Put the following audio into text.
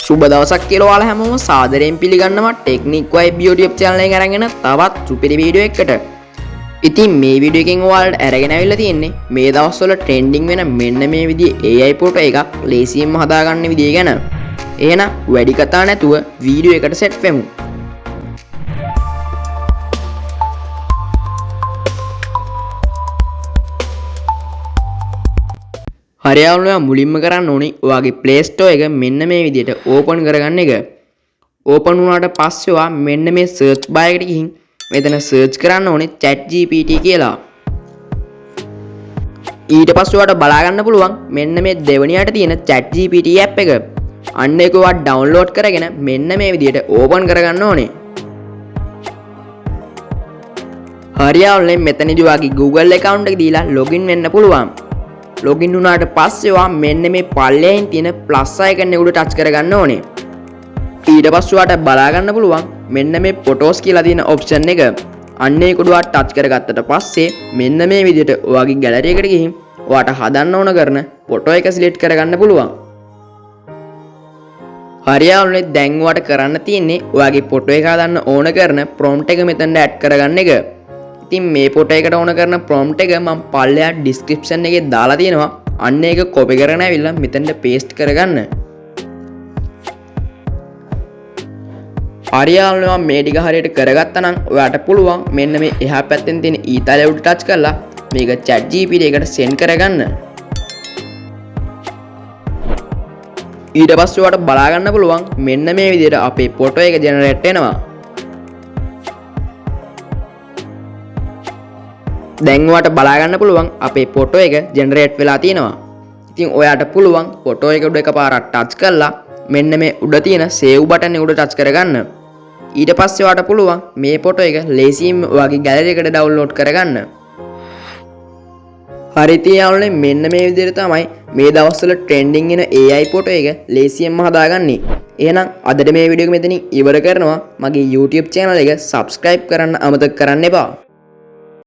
සුබ දවසක් කියලා ඔයාලා හැමෝම සාදරයෙන් පිළිගන්නවා ටෙක්නික් වයිබ් YouTube channel එකෙන් අරගෙන තවත් සුපිරි වීඩියෝ එකකට. ඉතින් මේ වීඩියෝ එකෙන් ඔයාලට අරගෙන ඇවිල්ලා තියෙන්නේ මේ දවස්වල ට්‍රෙන්ඩින් වෙන මෙන්න මේ විදිහේ AI photo එකක් ලේසියෙන්ම හදාගන්න විදිය ගැන. එහෙනම් වැඩි කතා නැතුව වීඩියෝ එකට සෙට් වෙමු. හරි යාළුවා, මුලින්ම කරන්න ඕනේ ඔයාගේ Play Store එක මෙන්න මේ විදිහට ඕපන් කරගන්න එක. ඕපන් වුණාට පස්සේ ඔයා මෙන්න මේ සර්ච් බාර් එකට ගිහින් මෙතන සර්ච් කරන්න ඕනේ ChatGPT කියලා. ඊට පස්සේ ඔයාට බලා ගන්න පුළුවන් මෙන්න මේ දෙවෙනියට තියෙන ChatGPT app එක. අන්න ඒක ඔයා ඩවුන්ලෝඩ් කරගෙන මෙන්න මේ විදිහට ඕපන් කරගන්න ඕනේ. හරි යාළුවනේ, මෙතනදී ඔයාගේ Google account එක දීලා ලොගින් වෙන්න පුළුවන්. ලොගින් වුණාට පස්සේ ඔයා මෙන්න මේ පල්ලෙහින් තියෙන ප්ලස් අයිකන් එක උඩ ටච් කරගන්න ඕනේ. ඊට පස්සේ ඔයාට බලා ගන්න පුළුවන් මෙන්න මේ ෆොටෝස් කියලා තියෙන ඔප්ෂන් එක. අන්න ඒක උඩ ඔයා ටච් කරගත්තට පස්සේ මෙන්න මේ විදිහට ඔයාගේ ගැලරි එකට ගිහින් ඔයාට හදන්න ඕන කරන ෆොටෝ එක සිලෙක්ට් කරගන්න පුළුවන්. හරි යාළුවනේ, දැන් ඔයාට කරන්න තියෙන්නේ ඔයාගේ ෆොටෝ එක හදන්න ඕන කරන ප්‍රොම්ප්ට් එක මෙතනට ඇඩ් කරගන්න එක. ඉතින් මේ ෆොටෝ එකට ඕන කරන ප්‍රොම්ප්ට් එක මම පල්ලෙහා ඩිස්ක්‍රිප්ෂන් එකේ දාලා තියෙනවා. අන්න ඒක කොපි කරගෙන ඇවිල්ලා මෙතනට පේස්ට් කරගන්න. හරි යාළුවනේ, මම මේ ටික හරියට කරගත්තා නම් ඔයාට පුළුවන් මෙන්න මේ එහා පැත්තෙන් තියෙන ඊතලය උඩ ටච් කරලා මේක ChatGPT එකට සෙන්ඩ් කරගන්න. ඊට පස්සේ ඔයාට බලා ගන්න පුළුවන් මෙන්න මේ විදිහට අපේ ෆොටෝ එක ජෙනරේට් වෙනවා. දැන් ඔයාට බලා ගන්න පුළුවන් අපේ ෆොටෝ එක ජෙනරේට් වෙලා තියෙනවා. ඉතින් ඔයාට පුළුවන් ෆොටෝ එක උඩ එකපාරක් ටච් කරලා මෙන්න මේ උඩ තියෙන සේව් බටන් එක උඩ ටච් කරගන්න. ඊට පස්සේ ඔයාට පුළුවන් මේ ෆොටෝ එක ලේසියෙන්ම ඔයාගේ ගැලරි එකට ඩවුන්ලෝඩ් කරගන්න. හරි ඉතින් යාළුවනේ, මෙන්න මේ විදිහට තමයි මේ දවස්වල ට්‍රෙන්ඩින් එන AI photo එක ලේසියෙන්ම හදාගන්නේ. එහෙනම් අදට මේ වීඩියෝ එක මෙතනින් ඉවර කරනවා. මගේ YouTube channel එක subscribe කරන්න අමතක කරන්න එපා.